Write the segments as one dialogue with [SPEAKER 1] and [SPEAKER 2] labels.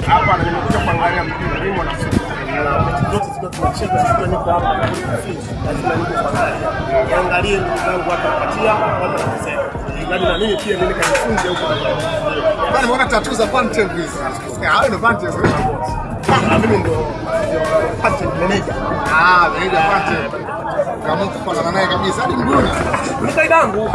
[SPEAKER 1] Hapa nimekuja kuangalia mpira, mimi mwana Simba. Na mechi zote zikiwa tunacheza siku niko hapa lazima nije kuangalia. Niangalie ndugu zangu hapa wanapatia, watu wanakosea. Na mimi pia mimi nikajifunze huko.
[SPEAKER 2] Bwana nimeona tattoo za Pantev hizi. Hayo ndio Pantev.
[SPEAKER 1] Mimi ndio Pantev manager.
[SPEAKER 2] Ah, manager Pantev. Kama kufanana naye kabisa hadi mguuni.
[SPEAKER 1] Ni kaidangu.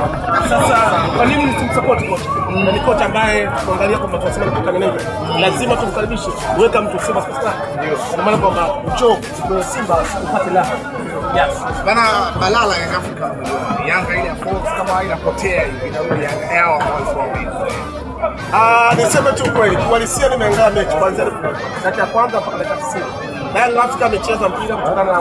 [SPEAKER 1] Sasa kwa nini nisimsupport kocha? Na ni kocha ambaye tuangalia kwamba tunasema ni kocha manager. Lazima tumkaribishe. Weka mtu Simba Sports Club. Ndio. Kwa maana kwamba uchoke kwa Simba upate raha. Yes.
[SPEAKER 2] Bana balala ya Afrika. Yanga ile ya Fox kama inapotea hivi inarudi Yanga yao walikuwa.
[SPEAKER 1] Niseme tu kweli, kiuhalisia nimeangalia mechi kuanzia dakika ya kwanza mpaka dakika 90. Yanga Afrika amecheza mpira kutokana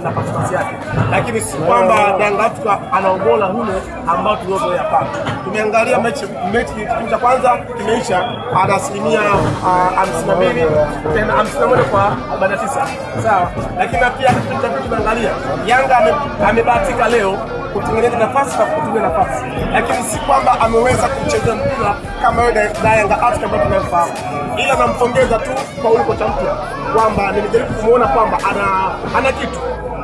[SPEAKER 1] na performance yake. Lakini si kwamba Yanga Afrika ana ubora ule ambao tuliozoea hapa. Tumeangalia mechi kipindi cha kwanza kimeisha ana 52% tena 51 kwa 49. Sawa. Lakini pia kipindi cha pili tumeangalia Yanga amebahatika leo kutengeneza nafasi na kutumia nafasi. Lakini si kwamba ameweza kucheza mpira kama yule Yanga Afrika ambaye tunamfahamu. Ila nampongeza tu kwa ule kocha mpya kwamba nimejaribu kumuona kwamba ana kitu.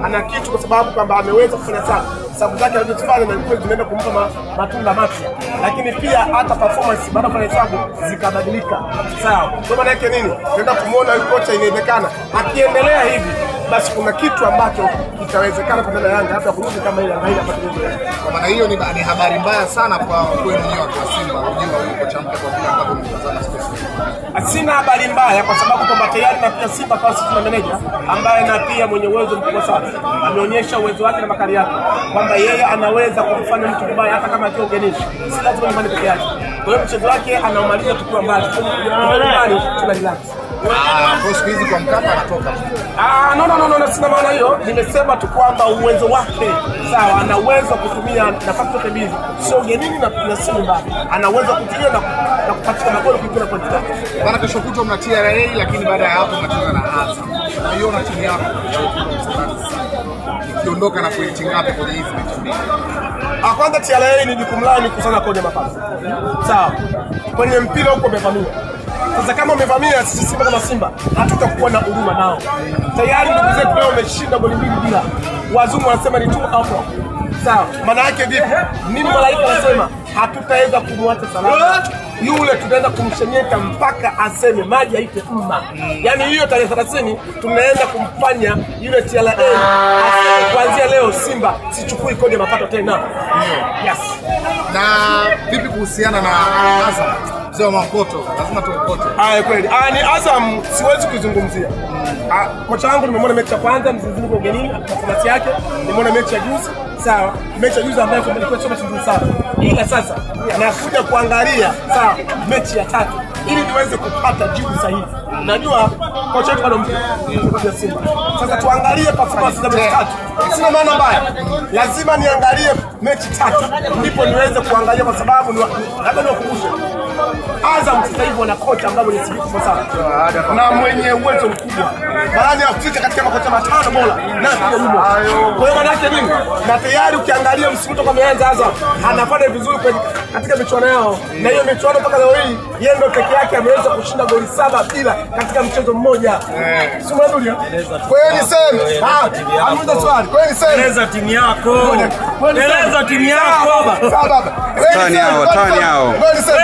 [SPEAKER 1] Ana kitu kwa sababu kwamba ameweza kufanya sana. Sababu zake alizofanya na kweli zimeenda kumpa matunda mapya. Lakini pia hata performance baada ya kufanya hesabu zikabadilika. Sawa. Kwa maana yake nini? Tunaenda kumuona yule kocha inawezekana akiendelea hivi basi kuna kitu ambacho kitawezekana kwa maana Yanga hata kurudi kama ile Yanga ile ambayo.
[SPEAKER 2] Kwa maana hiyo ni habari mbaya sana kwa kwenu nyinyi watu wa Simba kujua huyu kocha mpya kwa vile ambavyo mtazama siku.
[SPEAKER 1] Sina habari mbaya kwa sababu kwamba tayari na pia Simba kwa sisi tuna manager ambaye na pia mwenye uwezo mkubwa sana. Ameonyesha uwezo wake na makali yake kwamba yeye anaweza kumfanya mtu mbaya hata kama akiwa ugenini. Si lazima nyumbani peke yake. Kwa hiyo mchezo wake anaumaliza tukiwa mbali. Nyumbani tuna relax.
[SPEAKER 2] Kwa siku hizi kwa Mkapa anatoka.
[SPEAKER 1] No, sina maana hiyo. Nimesema tu kwamba uwezo wake sawa, ana uwezo kutumia nafasi zote mbili. Sio ugenini na sio nyumbani. Ana uwezo kutumia na kupatika magoli kuingia pointi tatu.
[SPEAKER 2] Bana kesho kutwa mna TRA lakini baada ya hapo mnacheza na Azam. Unaiona timu yako ikiondoka na pointi ngapi kwenye hizi mechi mbili?
[SPEAKER 1] Kwanza TRA ni jukumu lao ni kusanya kodi ya mapato. Sawa. Kwenye mpira huko umevamiwa. Sasa kama umevamia sisi Simba kama Simba hatutakuwa na huruma nao. Tayari ndugu zetu leo wameshinda goli 2-0. Wazungu wanasema ni 2 out. Sawa. Maana yake vipi? Mimi malaika wanasema hatutaweza kumwacha salama. Yule tutaenda kumshenyeka mpaka aseme maji aite mma. Yaani hiyo tarehe 30 tunaenda kumfanya yule TRA aseme kuanzia leo Simba sichukui kodi ya mapato tena. Yes.
[SPEAKER 2] Na vipi kuhusiana na Azam? Mzee wa Makoto, lazima tuokote.
[SPEAKER 1] Kweli. Ni Azam siwezi kuzungumzia. Kocha wangu nimemwona mechi ya kwanza mzizini kwa ugenini, performance yake, nimeona mechi ya juzi. Sawa, mechi ya juzi ambayo ilikuwa sio mechi nzuri sana. Ila sasa nakuja kuangalia sawa mechi ya tatu ili niweze kupata jibu sahihi. Najua kocha wetu bado mpya kwa Simba. Sasa tuangalie performance za mechi tatu. Sina maana mbaya. Lazima niangalie mechi tatu ndipo niweze kuangalia kwa sababu labda niwakumbushe. Azam sasa hivi wana kocha ambaye ni sifa sana na mwenye uwezo mkubwa barani Afrika katika makocha matano bora na pia yumo. Kwa hiyo maana yake nini? Na tayari ukiangalia msimu toka ameanza Azam anafanya vizuri katika michuano yao, na hiyo michuano mpaka leo hii yeye ndio peke yake ameweza kushinda goli 7-0 katika mchezo mmoja. Si mwanzo.
[SPEAKER 2] Kwa hiyo niseme, amuza swali. Kwa hiyo niseme
[SPEAKER 3] eleza timu yako. Eleza timu yako.
[SPEAKER 2] Sawa baba.
[SPEAKER 4] Tani yao.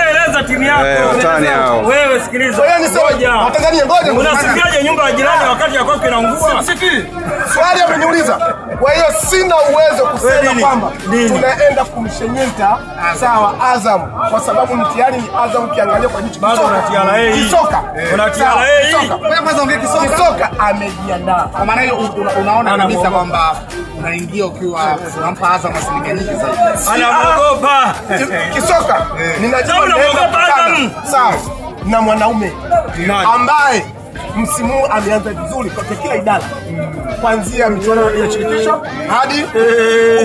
[SPEAKER 3] Eleza timu yako.
[SPEAKER 4] Tani yao.
[SPEAKER 3] Wewe sikiliza.
[SPEAKER 2] Kwa hiyo niseme, Watanzania ngoja.
[SPEAKER 3] Unasikiaje nyumba ya jirani wakati ya kwako inaungua?
[SPEAKER 2] Sikii. Swali ameniuliza. Kwa hiyo sina uwezo kusema kwamba tunaenda kumshenyeta sawa Azam kwa sababu mtihani ni Azam ukiangalia kwa jicho
[SPEAKER 3] bado una TRA.
[SPEAKER 2] Kisoka.
[SPEAKER 3] Una TRA.
[SPEAKER 2] Kisoka. Wewe kwanza ongea kisoka.
[SPEAKER 1] Kisoka amejiandaa.
[SPEAKER 2] Kwa maana hiyo unaona kabisa kwamba unaingia ukiwa unampa Azam asilimia nyingi zaidi.
[SPEAKER 3] Anaogopa.
[SPEAKER 1] Kisoka. Ninajua Azam. Sawa. Na mwanaume ambaye msimu huu ameanza vizuri kwa kila idara. Kuanzia michuano ya shirikisho hadi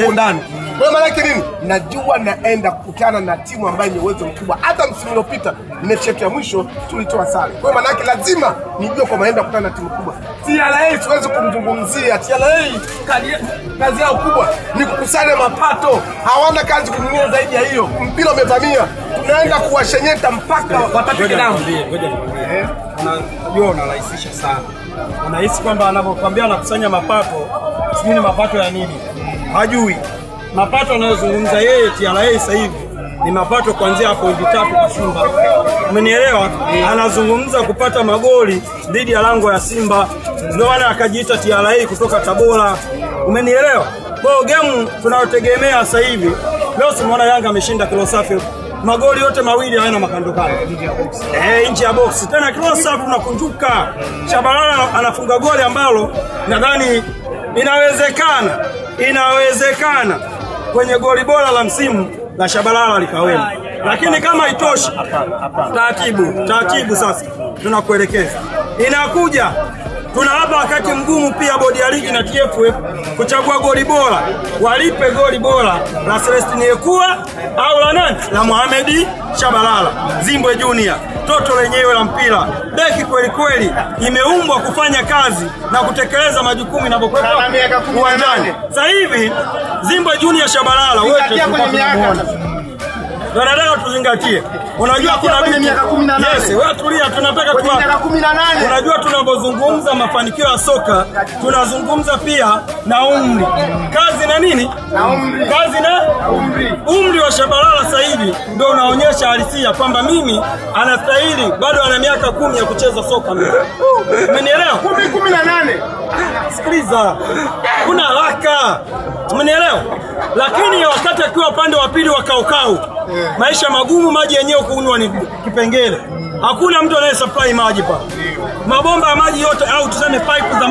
[SPEAKER 1] huko ndani. Kwa hiyo maana yake nini? Najua naenda kukutana na timu ambayo yenye uwezo mkubwa. Hata msimu uliopita mechi yetu ya mwisho tulitoa sare. Kwa hiyo maana yake lazima nijue kwamba naenda kukutana na timu kubwa. TRA siwezi kumzungumzia. TRA kazi yao kubwa ni kukusanya mapato. Hawana kazi kununua zaidi ya hiyo. Mpira umevamia. Tunaenda kuwashenyeta mpaka watapike damu.
[SPEAKER 3] Ngoja nikwambie. Unajua unarahisisha sana. Unahisi kwamba anapokuambia anakusanya mapato, sijui ni mapato ya nini. Hajui. Mapato anayozungumza yeye TRA sasa hivi ni mapato kuanzia pointi 3 kushuka. Umenielewa? Anazungumza kupata magoli dhidi ya lango ya Simba. Ndio maana akajiita TRA kutoka Tabora. Umenielewa? Kwa hiyo game tunayotegemea sasa hivi, leo tumeona Yanga ameshinda Kilosafi. Magoli yote mawili hayana makandokano. Nje ya box. Tena Kilosafi unakunjuka. Shabalala anafunga goli ambalo nadhani inawezekana kwenye goli bora la msimu la Shabalala likawemo. Lakini kama itoshi, taratibu sasa tunakuelekeza. Inakuja tunawapa wakati mgumu pia bodi ya ligi na TFF kuchagua goli bora. Walipe goli bora la Celestine Ekua au la nani? La Mohamed Shabalala, Zimbwe Junior. Toto lenyewe la mpira. Beki kweli kweli imeumbwa kufanya kazi na kutekeleza majukumu inapokuwa uwanjani. Sasa hivi Zimbwe Junior Shabalala wote tunamuona. Tunataka tuzingatie. Unajua kuna miaka 18. Yes, wewe tulia, tunataka kwa miaka 18. Unajua tunapozungumza mafanikio ya soka, tunazungumza pia na umri. Kazi na nini?
[SPEAKER 2] Na umri.
[SPEAKER 3] Kazi na
[SPEAKER 2] umri.
[SPEAKER 3] Umri wa Shabalala sasa hivi ndio unaonyesha halisia kwamba mimi anastahili bado ana miaka 10 ya kucheza soka mimi. Umenielewa?
[SPEAKER 2] 18.
[SPEAKER 3] Sikiliza. Kuna haraka. Umenielewa? Lakini wakati akiwa upande wa pili wa kaukau, maisha magumu, maji yenyewe kunywa ni kipengele. Hakuna mtu anaye supply maji pa. Mabomba ya maji yote au tuseme pipe za